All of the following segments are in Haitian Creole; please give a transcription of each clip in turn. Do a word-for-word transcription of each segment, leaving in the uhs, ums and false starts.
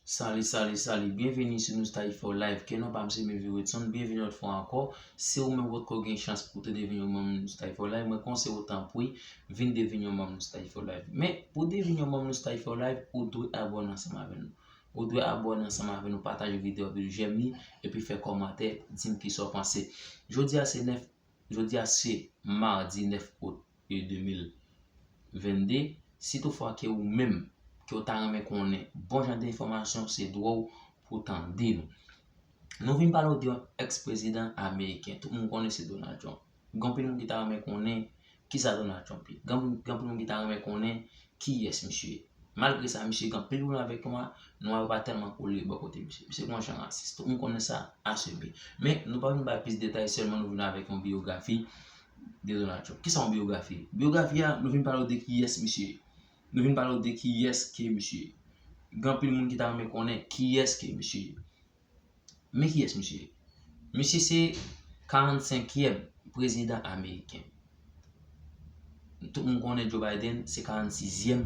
Salut, salut, salut. Byenveni sou Noustayfo Live. Ke non pa m se Melvin Redson. Byenveni yon lòt fwa ankò. Si ou menm potko gen chans pou te deveni yon manm Noustayfo Live, mwen konseye w tanpri, vin deveni yon manm Noustayfo Live. Men, pou deveni yon manm Noustayfo Live, ou dwe abòne ansanm avè nou. Ou dwe abòne ansanm avè nou, pataje videyo a, jèm li, epi fè kòmantè, di m kisa w panse. Jodi a se nèf, jodi a se madi nèf out e de mil vennde. Si toutfwa ke ou menm, ke w ta renmen konnen bon jan de enfòmasyon, se dwa w pou w tande nou. Nou vin pale w de yon èks prezidan ameriken. Tout moun konnen se Donald Trump. Gen anpil moun ki ta renmen konnen kisa Donald Trump ye. Gen anpil moun ki ta renmen konnen kiyès misye ye. Malgre sa, misye gen anpil pwoblèm avèk nwa, nwa yo pa tèlman kole bò kote misye. Misye gen yon jan rasis. Tout moun konnen sa ase byen. Men, nou pa vin bay plis detay, sèlman nou vin avèk yon biyografi de Donald Trump. Kisa yon biyografi? Biyografi a, nou vin pale w de kiyès misye ye. Nou vin pale w de kiyès ke misye ye. Gen anpil moun ki ta renmen konnen kiyès ke misye ye. Men kiyès misye ye? Misye se karannsenkyèm prezidan ameriken. Tout moun konnen Joe Biden se karannsizyèm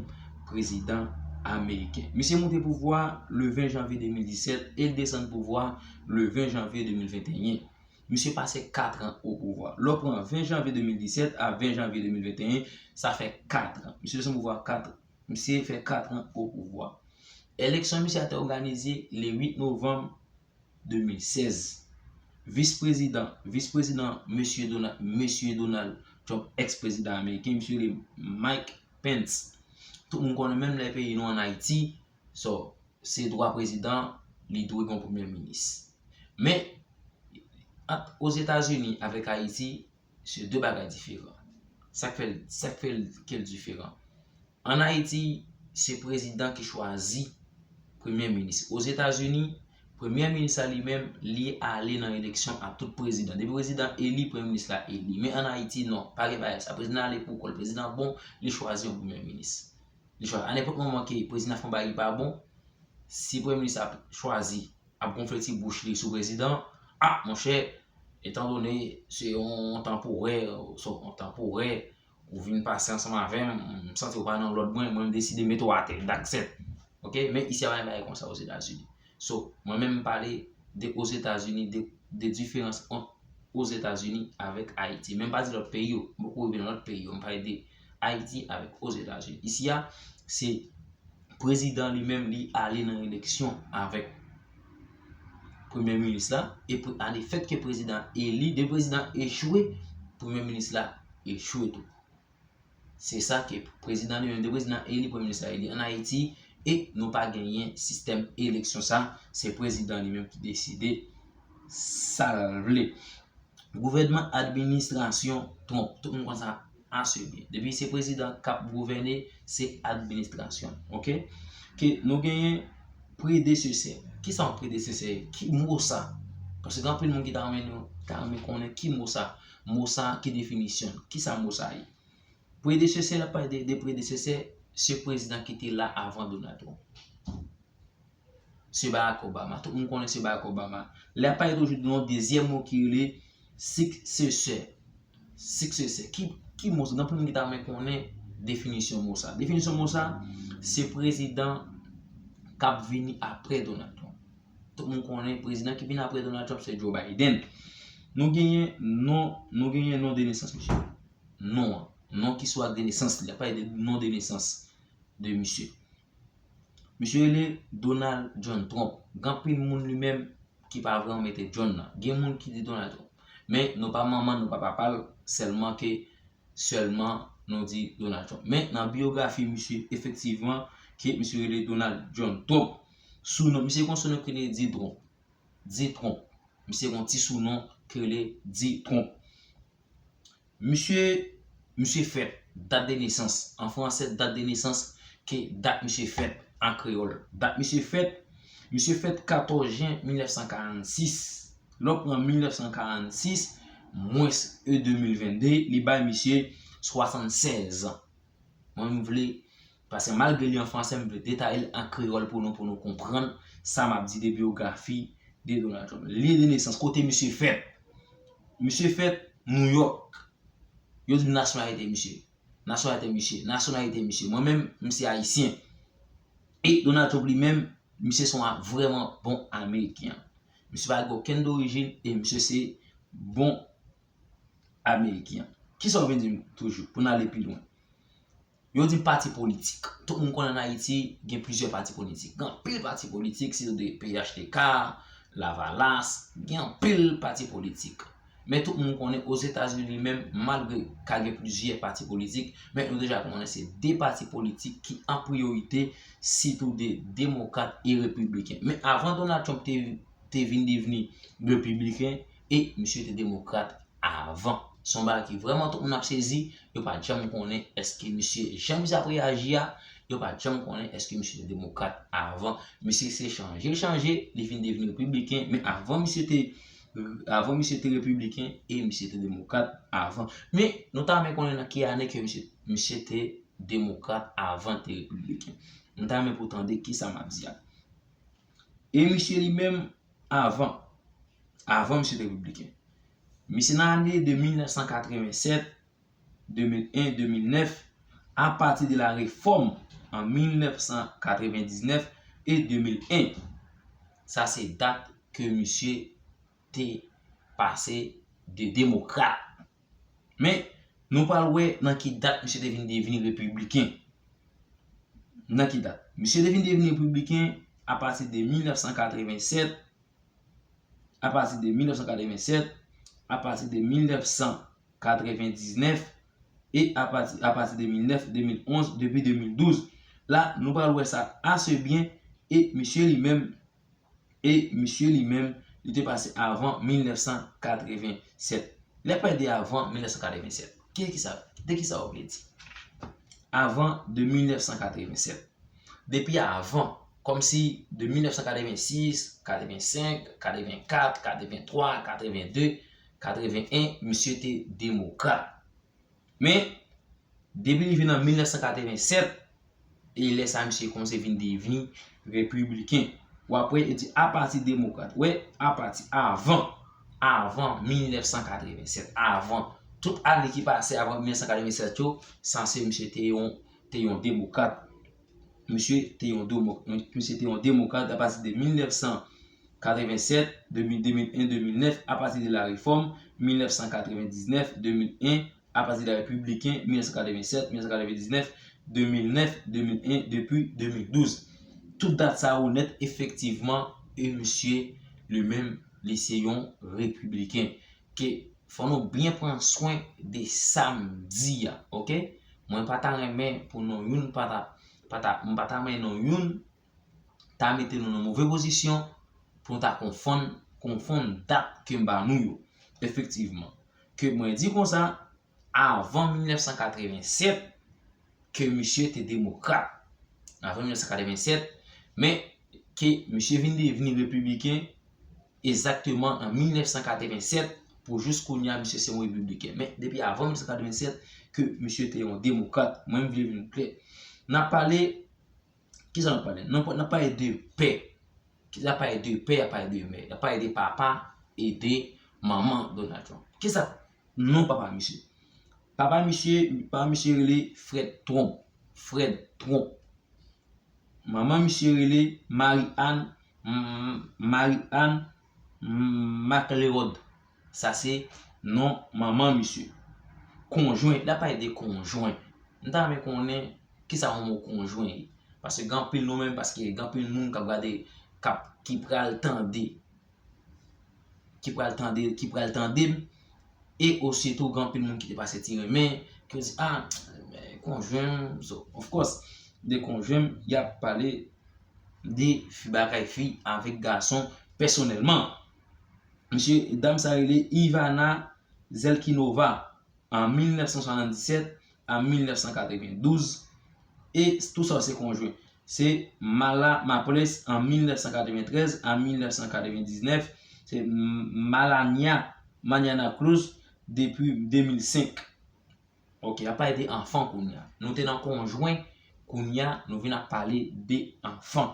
prezidan ameriken. Misye monte pouvwa le ven janvye de mil disèt e l desann pouvwa le ven janvye de mil venteyen. Misye pase kat an o pouvwa. Lè w pran ven janvye de mil disèt a ven janvye de mil venteyen, sa fè kat an. Misye desann pouvwa kat an. Misye fè kat an o pouvwa. Eleksyon misye a te òganize le uit novanm de mil sèz. Vis prezidan, vis prezidan mesye Donald, mesye Donald Trump, èks prezidan ameriken, misye rele Mike Pence. Tout moun konnen menm lè peyi nou ann Ayiti, so, se twa prezidan, li dwe gen yon premye minis. Men, ant Ozetazini avèk Ayiti, se de bagay diferan. Sa k fè l, sa k fè l ke l diferan. Ann Ayiti, se prezidan ki chwazi premye minis. Ozetazini, premye minis la li menm, li ale nan eleksyon ak tout prezidan. Depi prezidan eli, premye minis la eli. Men ann Ayiti, non, pa gen bagay sa. Prezidan ale pou kò l. Prezidan bon, li chwazi yon premye minis. Li chwazi. A nenpòt moman ke prezidan fè yon bagay ki pa bon, si premye minis la chwazi ap gonfle ti bouch li sou prezidan, a, monchè, etandone se yon tanporè, so, yon tanporè, ou vin pase ansanm avè m, m santi w pa nan lòd mwen, mwen m deside mete w atè, that's it. Ok? Men isi a pa gen bagay konsa Ozetazini. So, mwen menm m pale de Ozetazini, de, de diferans ant Ozetazini avèk Ayiti. Men m pa di lòt peyi yo, m poko rive nan lòt peyi yo, m pale de Ayiti avèk Ozetazini. Isi a, se prezidan li menm li ale nan eleksyon avèk premye minis la, e pre- a lefèt ke prezidan eli, de prezidan echwe, premye minis la echwe tou. Se sa ke prezidan li menm, de prezidan eli, premye minis la eli. Ann Ayiti, e nou pa genyen sistèm eleksyon sa, se prezidan li menm ki deside sa l vle. Gouvènman administrasyon Trump, tout moun konn sa ase byen. Depi se prezidan k ap gouvène, se administrasyon, ok? Ke nou genyen predesesè. Kisa yon predesesè ye? Ki mo sa? Paske gen anpil moun ki ta renmen nou, ta renmen konnen ki mo sa, mo sa ki definisyon l. Kisa mo sa ye? Predesesè, lè ap pale de, de predesesè, se prezidan ki te la avan Donald Trump. Se Barack Obama. Tout moun konnen se Barack Obama. Lè ap pale toujou de yon dezyèm mo ki rele siksesè. Siksesè. Ki, ki mo sa? Gen anpil moun ki ta renmen konnen definisyon mo sa. Definisyon mo sa, se prezidan k ap vini apre Donald Trump. Tout moun konnen prezidan ki vini apre Donald Trump se Joe Biden. Nou genyen non, nou genyen non de nesans misye. Non an. Non ki sou ak de nesans li. Ap pale de non de nesans de misye. Misye rele Donald John Trump. Gen anpil moun li menm ki pa vle mete John nan. Gen moun ki di Donald Trump. Men nou pa manman, nou pa papa l, sèlman ke, sèlman nou di Donald Trump. Men nan biyografi misye, efektivman, ke misye rele Donald John Trump. Sounon, misye gen yon sounon ki rele Di Trump. Di Trump. Misye gen yon ti sounon ki rele Di Trump. Misye, misye fèt, dat de nesans. An fransè, dat de nesans, ke dat misye fèt an kreyòl. Dat misye fèt, misye fèt katòz jen mil nèf san karannsis. Lè w pran mil nèf san karannsis, mwens e de mil vennde, li bay misye swasannsèz an. Mwen, m vle, paske malgre li an fransè, m vle detaye l an kreyòl pou nou, pou nou konprann sa m ap di de biyografi de Donald Trump. Lye de nesans, kote misye fèt. Misye fèt Nouyòk. Yo di m nasyonalite misye. Nasyonalite misye. Nasyonalite misye. Mwen menm, m se ayisyen. E Donald Trump li menm, Misye se yon vrèman bon Ameriken. Misye pa gen okenn dorijin e misye se bon Ameriken. Kisa w vin di m toujou pou n ale pi lwen? Yo di pati politik. Tout moun konnen ann Ayiti gen plizyè pati politik. Gen anpil pati politik, sitou de P H T K, Lavalas, gen anpil pati politik. Men tout moun konnen Ozetazini li menm, malgre ka gen plizyè pati politik, men nou deja konnen se de pati politik ki an priyorite, sitou de demokrat e repibliken. Men avan Donald Trump te, te vin devni repibliken, e misye te demokrat avan. Se yon bagay ki vrèman tout moun ap sezi, yo pa janm konnen èske misye, jan misye ap reyaji a, yo pa janm konnen èske misye te demokrat avan. Misye se chanje, chanje, li vin devni repibliken, men avan misye te, avan misye te repibliken e misye te demokrat avan. Men nou ta renmen konnen nan ki ane ke misye, misye te demokrat avan te repibliken. Nou ta renmen pou tande kisa m ap di a. E misye li menm, avan, avan misye te repibliken. Misye nan ane de mil nèf san katreven sèt, de mil en, de mil nèf, apati de la refòm an mil nèf san katreven diznèf e de mil en. Sa se dat ke misye te pase de demokrat. Men, nou pral wè nan ki dat misye te vin devni repibliken. Nan ki dat? Misye te vin devni repibliken apati de mil nèf san katreven sèt, apati de mil nèf san katreven sèt, apati de mil nèf san katreven diznèf e apati, apati de mil nèf, de mil onz, depi de mil douz. La, nou pral wè sa ase byen e misye li menm, e misye li menm, li te pase avan mil nèf san katreven sèt. Lè pale de avan mil nèf san katreven sèt, ki, kisa, de kisa w vle di? Avan de mil nèf san katreven sèt. Depi avan, kòmsi de mil nèf san katreven sis, katreven senk, katreven kat, katreven twa, katreven de, katreven en, misye te demokrat. Men, depi li vin an mil nèf san katreven sèt, e lè sa misye kòmanse vin devni repibliken. W ap wè, e di apati demokrat. Wè, apati, avan, avan mil nèf san katreven sèt, avan. Tout ane ki pase avan mil nèf san katreven sèt yo, sanse misye te yon, te yon demokrat. Misye te yon demo-, misye te yon demokrat apati de mil nèf san katreven sèt, de mil, de mil en, de mil nèf, apati de la refòm, mil nèf san katreven diznèf, de mil en, apati de la repibliken, mil nèf san katreven sèt, mil nèf san katreven diznèf, de mil nèf, de mil en, depi de mil douz. Tout dat sa yo nèt, efektivman, e misye, li menm, li se yon repibliken. Ke fò nou byen pran swen de sa m di a, oke? Mwen pa ta renmen pou nou youn pa ta, pa ta, m pa ta renmen nou youn ta mete nou nan move pozisyon pou nou ta konfonn, konfonn dat ke m ba nou yo. Efektivman. Ke mwen di konsa, avan mil nèf san katreven sèt, ke misye te demokrat. Avan mil nèf san katreven sèt, men ke misye vin devni repibliken egzakteman an mil nèf san katreven sèt, pou jis kounye a, misye se yon repibliken. Men depi avan mil nèf san katreven sèt, ke misye te yon demokrat. Mwen, m vle vin klè. N ap pale, kisa n ap pale? N ap, n ap pale de pè. Ki, n ap pale de pè, n ap pale de mè. N ap pale de papa e de manman Donald Trump. Kisa non papa misye? Papa misye, papa misye rele Fred Trump. Fred Trump. Manman misye rele Marie Anne, mm, Marie Anne, mm, McLeod. Sa se non manman misye. Konjwen, lè n ap pale de konjwen, m ta renmen konnen kisa yon mo konjwen ye. Paske gen anpil nou menm, paske gen anpil moun k ap gade, k ap, ki pral tande, ki pral tande, ki pral tande m. E ositou, gen anpil moun ki te pase ti renmen, ki yo di, ah, men konjwen m, so, of course, de konjwen m, y ap pale de fi, bagay fi avèk gason pèsonèlman. Mesye, dam sa rele Ivana Zelkinova an mil nèf san swasanndisèt a mil nèf san katrevendouz, e tou sa yo se konjwen. Se Mala Maples an mil nèf san katreventrèz a mil nèf san katrevendiznèf, se M-, Malania Maniana Cruz depi de mil senk. Ok, y ap pale de anfan kounye a. Nou te nan konjwen, kounye a, nou vin ap pale de anfan.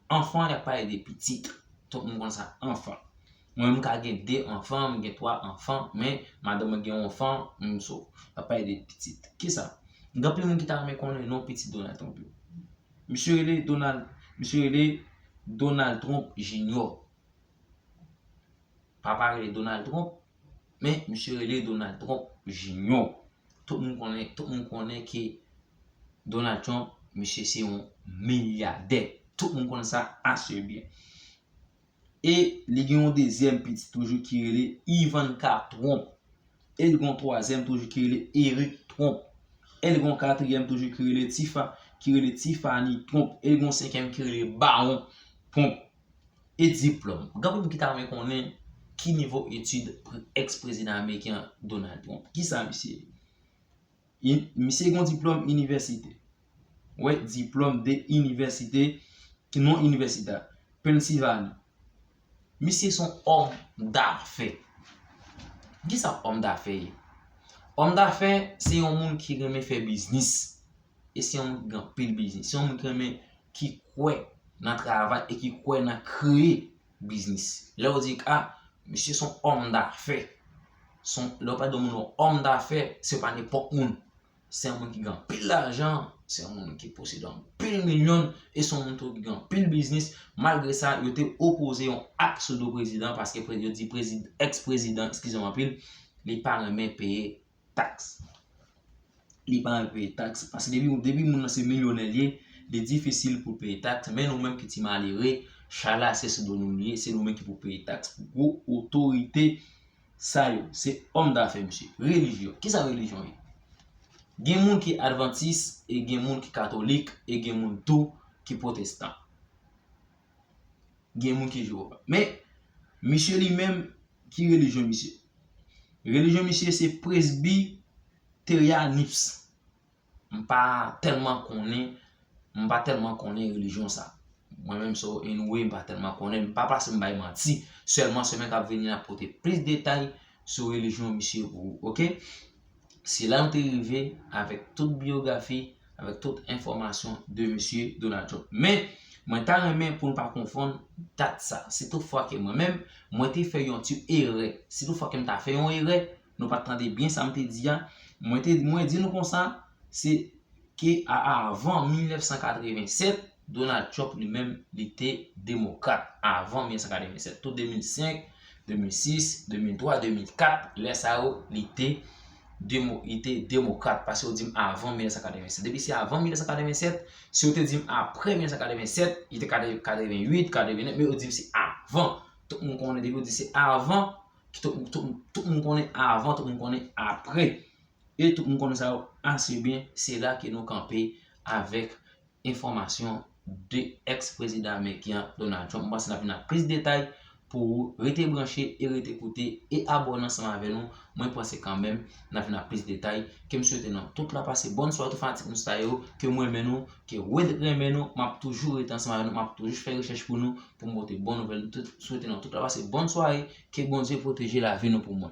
Anfan, y ap pale de pitit. Tout moun konn sa, anfan. Mwen, m ka gen de anfan, m gen twa anfan, men madanm mwen gen yon anfan, m so. Y ap pale de pitit. Kisa? Gen anpil moun ki ta renmen konnen non pitit Donald Trump yo. Misye rele Donald, misye rele Donald Trump Junior. Papa rele Donald Trump, men misye rele Donald Trump Junior. Tout moun konnen, tout moun konnen ke Donald Trump, misye se yon milyadè. Tout moun konn sa ase byen. E li gen yon dezyèm pitit toujou ki rele Ivanka Trump. E li gen yon twazyèm toujou ki rele Eric Trump. E li gen yon katriyèm toujou ki rele Tifa, ki rele Tiffany Trump. E li gen yon senkyèm ki rele Baron Trump. E diplòm. Gen anpil moun ki ta renmen konnen ki nivo etid pre- eks prezidan ameriken an, Donald Trump. Kisa misye ye? In- Misye gen yon diplòm inivèsite. Wi, diplòm de inivèsite, ki non inivèsite a, Pennsylvania. Misye se yon òm dafè. Kisa òm dafè ye? Òm dafè se yon moun ki renmen fè biznis. E se yon moun ki gen anpil biznis. Se yon moun ki renmen, ki kwè nan travay e ki kwè nan kreye biznis. Lè w di, a, misye se yon òm dafè. Se yon- lè w pale de yon moun, yon òm dafè, se pa nenpòt moun. Se yon moun ki gen anpil lajan, se yon moun ki posede anpil milyon, e se yon moun tou ki gen anpil biznis. Malgre sa, yo te opoze yon ak sou do prezidan, paske pre- yo di prezid- eks prezidan, eskize m anpil, li pa renmen peye taks. Li pa renmen peye taks, paske depi, depi moun nan se milyonè li ye, li difisil pou l peye taks, men nou menm ki ti malere, chay la se sou do nou li ye, se nou menm ki pou peye taks pou gwo otorite sa yo. Se òm dafè, misye. Relijyon. Kisa relijyon ye? Gen moun ki advantis, e gen moun ki katolik, e gen moun tou ki pwotestan. Gen moun ki Jewova. Men, misye li menm, ki relijyon misye? Relijyon misye se presbiteryanis. M pa tèlman konnen, m pa tèlman konnen relijyon sa. Mwen menm, so, anyway, m pa tèlman konnen, m pa pase m bay manti. Sèlman, semèn k ap vini, n ap pote plis detay sou relijyon misye pou ou, oke? Se la nou te rive avèk tout biyografi, avèk tout enfòmasyon de mesye Donald Trump. Men, mwen ta renmen pou n pa konfonn dat sa. Si toutfwa ke mwen menm, mwen te fè yon ti erè, si toutfwa ke m ta fè yon erè, nou pa t tande byen sa m te di a, mwen te, mwen di nou konsa, se ke a, avan mil nèf san katreven sèt, Donald Trump li menm, li te demokrat avan mil nèf san katreven sèt. Tou de mil senk, de mil sis, de mil twa, de mil kat, lè sa yo, li te demo- li te demokrat, paske yo di m avan mil nèf san katreven sèt. Depi se avan mil nèf san katreven sèt, si yo te di m apre mil nèf san katreven sèt, li te katreven uit, katreven nèf, men yo di m se avan. Tout moun konnen, depi yo di se avan, ki tout, tout, tout moun konnen avan, tout moun konnen apre. E tout moun konnen sa yo ase byen, se la ke nou kanpe avèk enfòmasyon de eks prezidan ameriken an, Donald Trump. Mwen panse n ap vin ak plis detay pou ou. Rete branche e rete koute e abòne ansanm avè nou. Mwen panse kanmenm n ap vin ak plis detay. Ke m swete nou tout la pase bòn sware, tout fanatik nou sa yo, ke m renmen nou, ke Wed renmen nou, m ap toujou rete ansanm avè nou, m ap toujou fè rechèch pou nou, pou m pote bon nouvèl. Tout, swete nou tout la pase bòn sware, ke Bondye pwoteje lavi nou pou mwen.